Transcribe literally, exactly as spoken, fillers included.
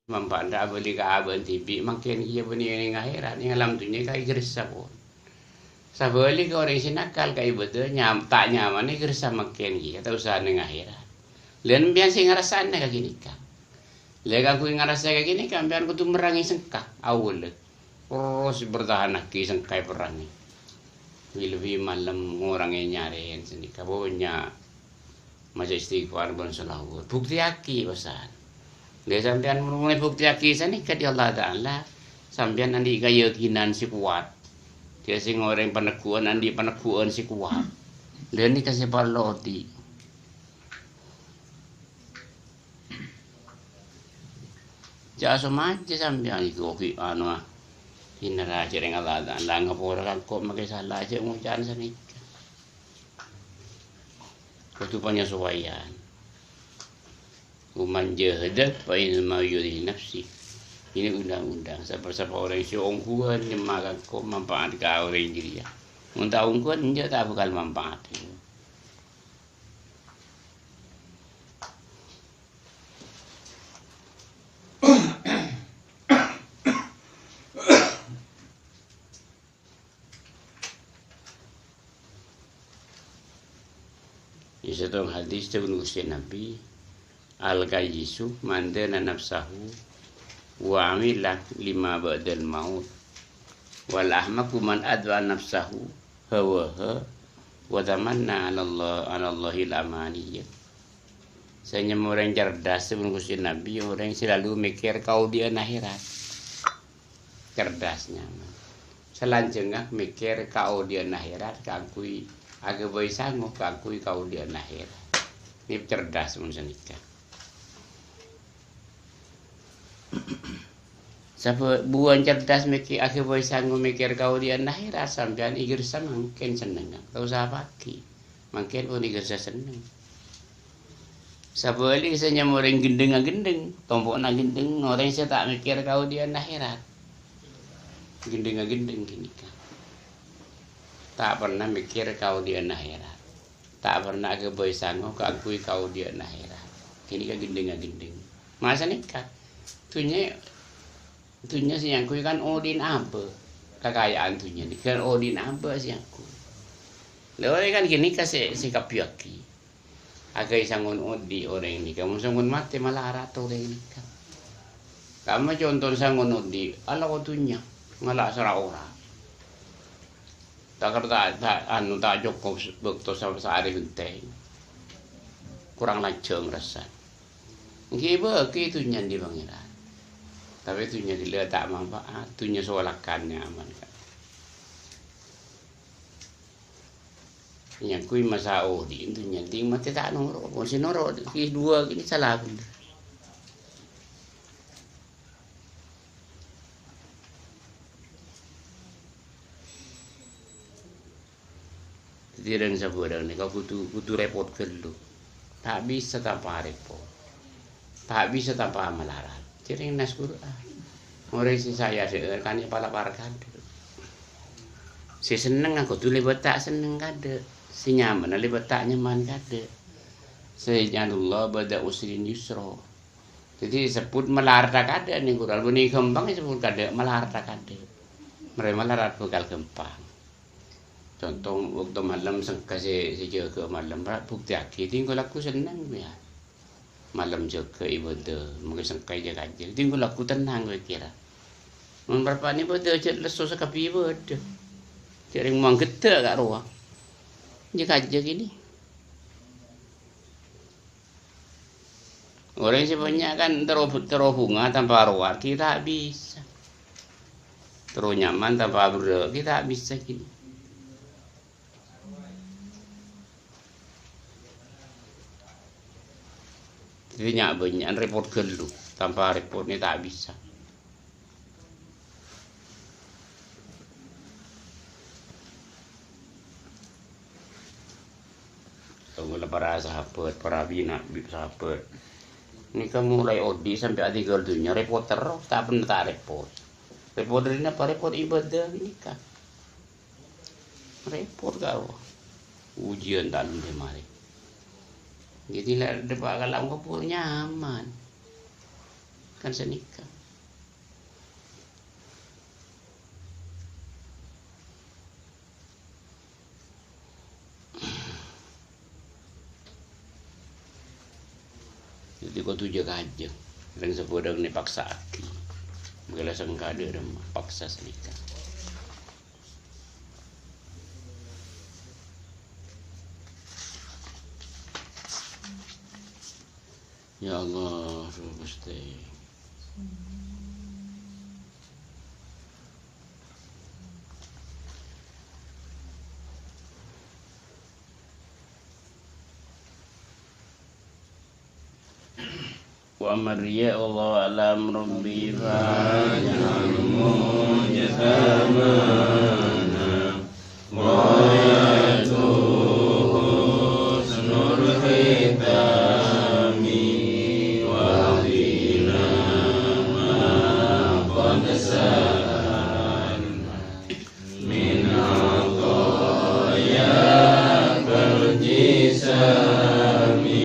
Manfaat abâli ka abâ'na dhibi', mangkèn kèya bânnè neng akhèrat, neng alam dhunnya ka ègressa pon. Sabâligghâ orèng sè nakal ka ibâdâ, nyam-, ta' nyamanè ègressa mangkèn kèya, ta' osa neng akhèrat. Lha, sampèyan sè ngarassa'ana ka ghânèka. Lha, kaangghuy ngarassa ka ghânèka, sampèyan kodhu merrangè sengka, awwalla. Terros èpertahannaghi sengka èperrangè. Lebbi-lebbi malem ngorangè nyarèn sanèka, bânnya' maca istighfar bân shalawat. Buktèyaghi, pasan. Lha, sampèyan mon molaè buktèyaghi sanèka dâri Allah Ta'ala, sampèyan andi' kayakinan sè kowat. Dhâddhi sè orèng panegghu'ân andi' panegghu'ân sè kowat. Lha, nèka sè parlo odi'. Jhâ' somaja sampèyan iku ghi' anu, ah. Ènara jhâreng Allah Ta'ala ngapora kan ko' makè sala jhâ' ngoca'an sanèka. Kodhu panyesuaian. "Wa man jahada fa innama yujahadu li nafsih." Ini undang-undang. Sapa-sapa orèng sè ongghuwân nyemma kan ko' manfaat ka orèng jârèya. Mon ta' ongghuwân, enjâ' ta' bhâkal manfaat. È sèttong hadis dhâbuna Ghustè Nabbhi, "Al-kayyisu man dana nafsahu wa amila lima ba'dal maut, wal ahmaqu man atba'a nafsahu hawaha wa tamanna 'alallah, 'alallahil amaniya." Sè nyamana orèng cerdas, dhâbuna Ghustè Nabbhi, orèng sè lalu mèkkèr kaodi'ân akhèrat. Cerdas nyaman. Salajângnga mèkkèr kaodi'ân akhèrat kaangghuy aghâbây sango kaangghuy kaodi'ân akhèrat. Ini cerdas mon sanèka. Sabâb buwân cerdas mèkkè-, aghâbây sango mèkkèr kaodi'ân akhèrat, sampèyan ègressa mangkèn sennengnga. Ta' osa paghi. Mangkèn pon ègressa senneng. Sabâligghâ sè nyamana orèng ghendhângnga ghendhâng, tompo'na ghendhâng, orèng sè ta' mèkkèr kaodi'ân akhèrat. Ghendhângnga ghendhâng ghânèka. Ta' perna mèkkèr kaodi'ân akhèrat. Ta' perna aghâbây sango kaangghuy kaodi'ân akhèrat. Ghânèka ghendhângnga ghendhâng. Masa nèka. Dhunnya, dhunnya sè èangghuy kan odi'na abâ'. Kakaja'an dhunnya nèka kan odi'na abâ' sè èangghuy. Lha orèng kan ghânèka sè, sè èkabbhiyâghi. Aghâbây sangon odi' orèng nèka, mon sangon matè malarat orèng nèka. Kamma contona sangon odi', alako dhunnya, ngala' sara ora. Ta' kar-, ta', ta', anu, ta' cokop bâkto sa-, saarè ghentèng. Korang lanjhâng rassana. Èngghi bâghi dhunnya andi' Pangèran. Tapè dhunnya ghellâ' ta' manfaat, dhunnya sowalakan nyaman, Ka'. Èangghuy masa odi' dhunnya, dhing matè ta' noro'. Mon sè noro' ghi' duwâ' ghini sala bhendher. Dhâddhi, rèng sabârâng nèka kodhu, kodhu rèpot ghâllu. Ta' bisa tanpa rèpot. Ta' bisa tanpa malarat. Jhâreng nas Qur'an. Orèng sè saè adhâ'âr kan èpalapar kadhâ'. Sè sennengnga kodhu lèbât ta' senneng kadhâ'. Sè nyamana lèbât ta' nyaman kadhâ'. "Sayaj'alullahu ba'da usrin yusra." Dhâddhi, èsebbhut malarat kadhâ' nèng Qur'an. Bânnè ghâmpang èsebbhut kadhâ', malarat kadhâ'. Marè malarat bhâkal ghâmpang. Conto, bâkto malem sengka sè, sè jâgâ malem, ra-, buktèyaghi, dhing ghu lagghu senneng, yâ. Malem jâgâ ibâdâ, mangkè sengka jâ-kajâ. Dhing ghu lagghu tennang, kowe kèra. Mon parappa'na ibâdâ, jhâ' lesso sakabbhi ibâdâ. Jhâ' rèng moang ghedda' ka' rowa. Jâ-kajâ kènè. Orèng sè bânnya' kan terro, terro bhunga tanpa rowa, ghi' ta' bisa. Terro nyaman tanpa berrâ', ghi' ta' bisa, ghi. Dhâddhi nya'-bânnya'an rèpot ghâllu, tanpa rèpot nè ta' bisa. Tonggolla para sahabat, para abina bi-, sahabat. Nèka molaè odi' sampè' adhingghâl dhunnya, rèpot terro, ta' pernah ta' rèpot. Rèpot dâri napa? Rèpot ibâdâ nèka. Rèpot karo. Ujiyân ta' lundè marè. Dhâddhi la dâpa' ka alam kubur nyaman. Kan sanèka. Dhâddhi kodhu jâ-kajâ. Rèng sabhâdhâng nè paksa'aghi. Mangkana sengka dâ' remma paksa sanèka. Ya Allah, Gusti. Wa amma riya, wallahu a'lam, Rabbi faj'al mujtama'ana ghayatuhu husnul khitami wa qina ma qad sa'alna min atayakal jisam.